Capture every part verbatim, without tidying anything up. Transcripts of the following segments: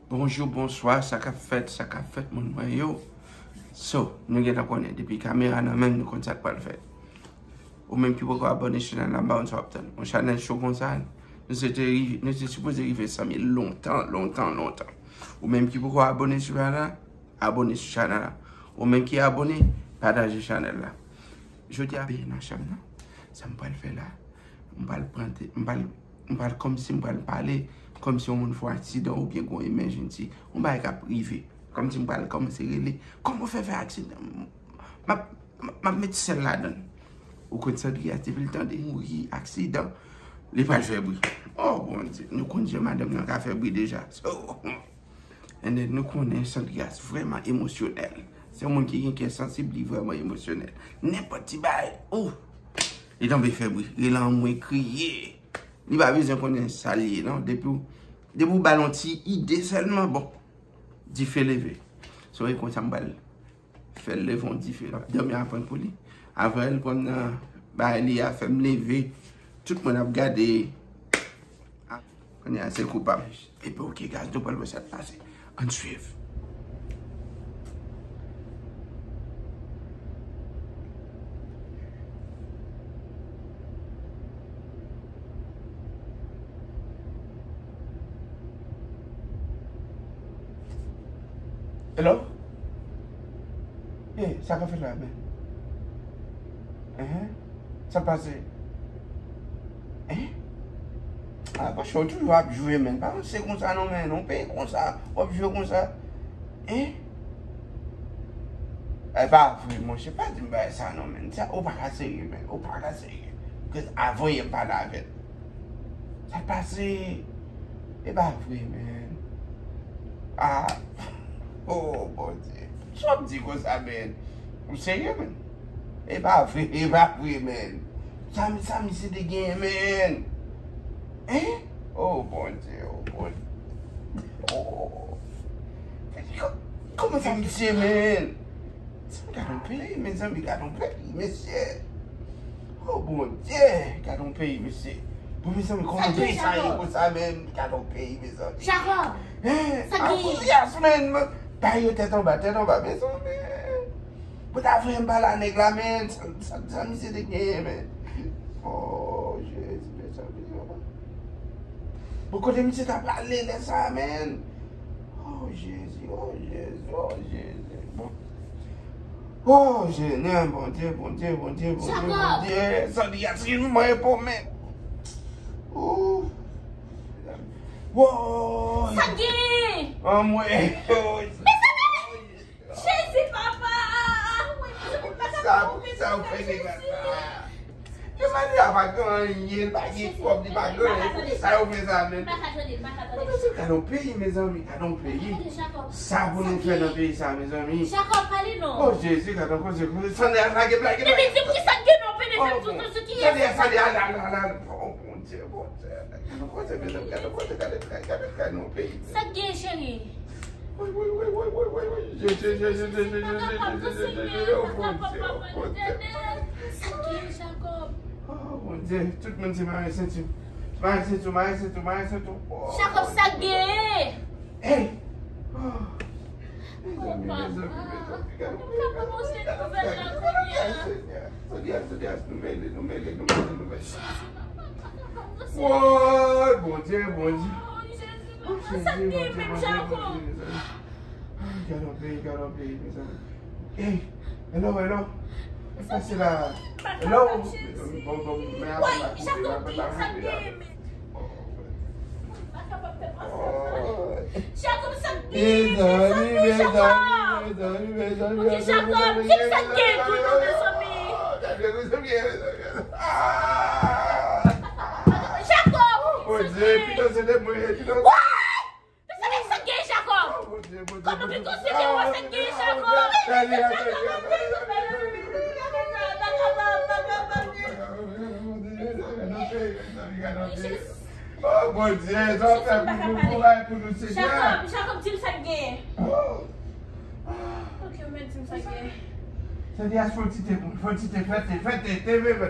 Bonjou, bonswa, sa k ap fèt, sa k ap fèt, moun mwen yo. So, nou gentan konnen, depi kamera nan men m, nou konn sa k pral fèt. Ou menm ki poko abòne chanèl la, m pa konn sa w ap tann. Yon chanèl cho konsa, nou se te rive, nou te sipoze rive san mil lontan, lontan, lontan. Ou menm ki poko abòne sou chanèl la, abòne sou chanèl la. Ou menm ki abòne, pataje chanèl la. Jodi a, P N H M nan, sa m pral fè la, m pral pran te, m pral, m pral kòmsi m pral pale, kòmsi yon moun fè yon aksidan oubyen gon emergency, yon bagay k ap rive. Kòmsi m pral kòmanse rele, kòman w fè fè aksidan? M ap, m ap, m ap met sèl ladan l. Ou konn Sandrias, depi l tande mouri, aksidan, li pral fè bri. Oh, Bondye, nou konn jan madanm nan ka fè bri deja. So, And then, nou konnen Sandrias vrèman emosyonèl. Se yon moun ki gen kè sansib, li vrèman emosyonèl. Nenpòt ti bagay, ou, li tonbe fè bri. Rele anmwe, kriye. Li pa bezwen konnen sa l ye, non. Depi w, depi w ba l yon ti ide sèlman, bon, dife leve. So, e konsa m pral fè l leve yon dife. Dòmi a pran pou li. Avan l pran nan bagay li a, fè m leve. Tout moun ap gade. Ah, kounye a, se koupab. Epi, oke, guys, nou pral wè sa k pase. Ann swiv. Hello? Ye, sa k ap fèt la, men? Enhen. Sa k pase? Hein? Ah, paske w toujou ap jwe, men. Pa panse konsa, non, men. Yon peyi konsa, w ap jwe konsa. Hein? E pa vre, monchè. Pa di m bagay sa, non, men. Sa, ou pa ka serye, men. Ou pa ka serye. Cause avan yè m pale avè l. Sa k pase? E pa vre, men. Ah. Oh, Bondye. Sa w ap di konsa, men? Ou serye, men? E pa vre, e pa vre, men. Sa, sa misye te genyen, men? Hein? Oh, Bondye, oh, Bondye. Oh. Kò-, kòman sa misye, men? Mezanmi, gade yon peyi, mezanmi, gade yon peyi, mesye. Oh, Bondye, gade yon peyi, mesye. Bon, mezanmi, kòman peyi sa ye konsa, men? Gade yon peyi, mezanmi. Jacob! Hein? Sa ki? Akoz Yasmin, men, bay yo tèt anba, tèt anba, mezanmi. Bon, ta vre m pale a nèg la, men. Sa, sa, sa misye te genyen, men. Oh, Jezi, mezanmi. Bon, kote misye ta prale lè sa a, men? Oh, Jezi, oh, Jezi, oh, Jezi. Bon. Oh, Senyè, Bondye, Bondye, Bondye, Bondye, Bondye. Sandrias, mwen pou men. Ouh. Woy. Sa gen? Anmwe. Mezanmi! Jezi, papa! Wi, mezanmi, m pa ka pran, mezanmi, Jezi. Yo mande a pa gen anyen, li pa gen kòb, li pa gen anyen. Poukisa yo fè sa menm? M pa ka tande, m pa ka tande. Gade yon peyi, mezanmi, gade yon peyi. Sa pou nou fè nan peyi sa, mezanmi. Jacob, pale non. Oh, Jezi, gade yon koze, koze. Sandrias, lage, lage, lage. Epi di m ki sa k gen non, pede fè tout, tout, tout, ki Sandrias, Sandrias, la, la, la, la. Oh, Bondye, Bondye. Gade yon koze, mezanmi, gade yon koze, gade, gade, gade, gade yon peyi. Sa k gen, cheri? Woy, woy, woy. Oh, Bondye, oh, Bondye. Oh, Bondye, tout moun se mare senti. Mare senti, mare senti, mare senti. Oh, Bondye. Jacob, sa k gen? Hey! Oh. Mezanmi, mezanmi, mezanmi, gade yon peyi, gade yon peyi, gade yon peyi, Senyè. Sandrias, Sandrias, nou mele, nou mele, nou mele, nou mele. Woy, Bondye, Bondye. Oh, Jezi, Bondye, Bondye, Bondye, mezanmi. Ay, gade yon peyi, gade yon peyi, mezanmi. Hey, hello, hello. Sa k pase la? Hello. Bon, bon, men apèl la koupe, apèl la koupe la. Jacob, sa k gen? Mezanmi, mezanmi, mezanmi, mezanmi, mezanmi, mezanmi, mezanmi. Jacob! Bondye, pito se de mwen, pito. Mezanmi, sa k gen, Jacob? Kòman pito se de mwen, sa k gen, Jacob? Oh, Bondye, sa w fè pou nou, pou bay pou nou, Senyè. Jacob, Jacob, di m sa k gen. Oh. Ok, ou mèt di m sa k gen. Sandrias, fè yon ti te pou, fè yon ti te, fè te, fè te, te, fè te.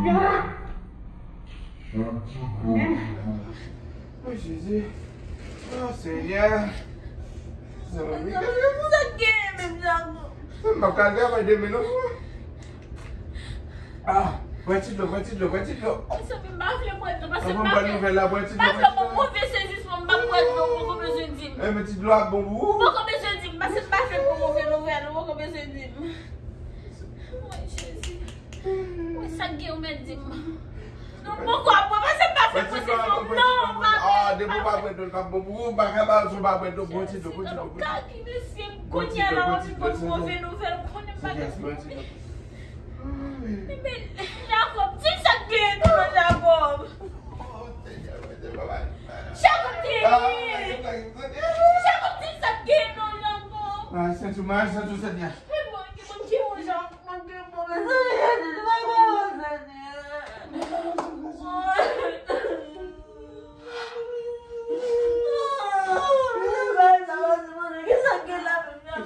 Oh, Jezi. Oh, Senyè. Sa va, Mika? Sa k genyen menm, Jacob? M ap ka al travay demen, non. Ah, bwè ti dlo, bwè ti dlo, bwè ti dlo. Mezanmi, m pa vle bwè dlo, paske m pa vle, nouvèl la, bwè ti dlo, m pa vle yon move sezisman, m pa bwè dlo, ou poko bezwen di m. Eh, men ti dlo ap bon pou ou. Ou poko bezwen di m, paske m pa vle yon move nouvèl, ou poko bezwen di m. Woy, Jezi. Woy, sa k gen ou mèt di m? Non, m poko ap bwè, paske m pa vle bwè sezisman, non, m pa vle. Ah, depi w pa bwè dlo, l p ap bon pou ou, m pa ka ba w si w pa bwè dlo, bwè ti dlo, bwè ti dlo. Kaki mesye, kounye a la, w ap vin ban m move nouvèl, ou konnen m pa gen. Ebyen, Jacob, di sa k genyen tou non, Jacob. Jacob, di. Jacob, di sa k genyen non, Jacob. Ay, santi w mal, santi w, Senyè. Ebyen, ki moun ki ou, Jacob?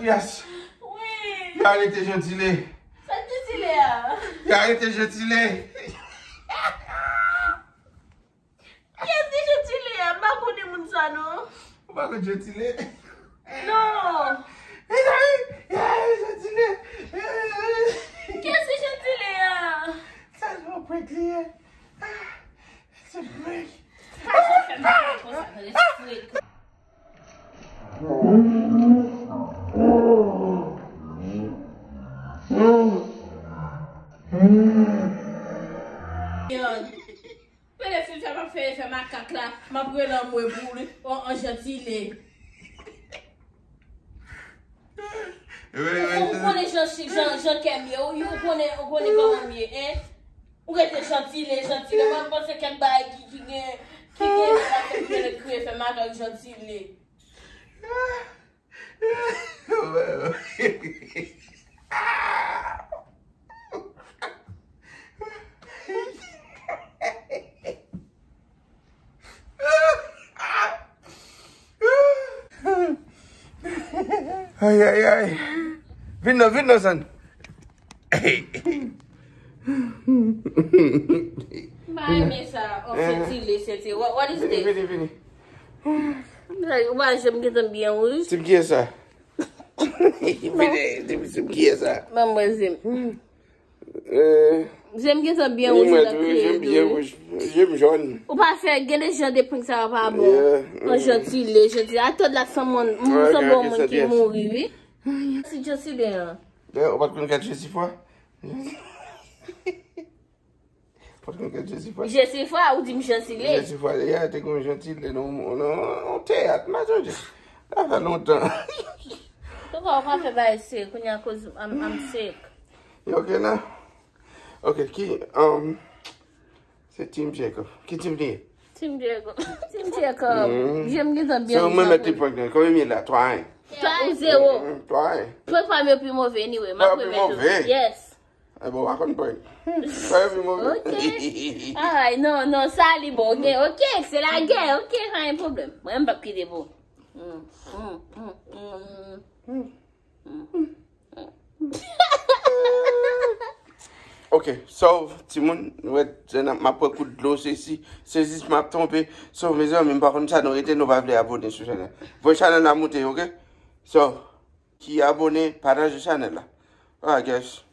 Yes. Wi. Yo arete Jeantilé. Sa Jeantilé a? Yo arete Jeantilé. Kiyès ki Jeantilé a? M pa konnen moun sa non. Ou pa konn Jeantilé? Non. Mezanmi, Jeantilé. Kiyès ki Jeantilé a? Sa se yon prank li ye. Ah, se prank. Ka jan fè m pale konsa, tande, frekan. Mwen lè fin fè m ap fè efè makak la, m ap rele anmwe pou li, an, an Jeantilé. Ou, ou konnen jan, jan, jan kè m ye, ou, ou konnen, ou konnen kòman m ye, en? Ou rete Jeantilé, Jeantilé, mwen panse kèk bagay ki, ki gen, ki gen nan tèt mwen, rele kriye fè makak Jeantilé. Ay, ay, ay. Vin non, vin non, San. M pa renmen sa, an Jeantilé, Jeantilé. What, what is this? Vini, vini, vini. Ou pa jem gentan byen wouj. Ti m, kiyès sa? Vini, ti m, kiyès sa? Ban m wè jem. Eh. Jem gentan byen wouj, wi, mwen tou, jem byen wouj. Jem jòn. Ou pa fè, gen de jan de prank sa yo pa bon. Yeah. An Jeantilé, Jeantilé. Atò la sanble yon moun ki mouri, wi. Si Jeantilé an. Dayè, ou pa t konn gad Jesifwa? Ou pa t konn gad Jesifwa? Jesifwa, ou di m Jeantilé? Jesifwa, yeah, te gen yon Jeantilé nan, nan, nan teyat, m pa sonje. Sa fè lontan. Poukwa ou pa fè bagay serye kounye a, cause I'm, I'm sick. You okay now? Ok, ki, um, se Team Jacob. Ki team li ye? Team Jacob. Team Jacob. Jem gentan byen. So, mwen mèt li prank nan. Konbyen m ye la? Twa en. Twa ou zewo. Twa en. Prank pa m yo pi move anyway. M ap remèt ou. Yes. E bon, w pa konn prank. Twa en pi move. Ok. Alright, non, non, sa li bon. Ok, ok, se lagè. Ok, pa gen pwoblèm. Mwen, m p ap kite pou. Mm, mm, mm, mm. Ok, so, timoun, nou wè, m ap pran kout dlo, sesi, sesi, m ap tonbe. So, mezanmi, m pa konn sa nou rete, nou pa vle abone sou chanèl. Voye chanèl la moute, ok? So, ki abone, pataje chanèl la. Alright, guys.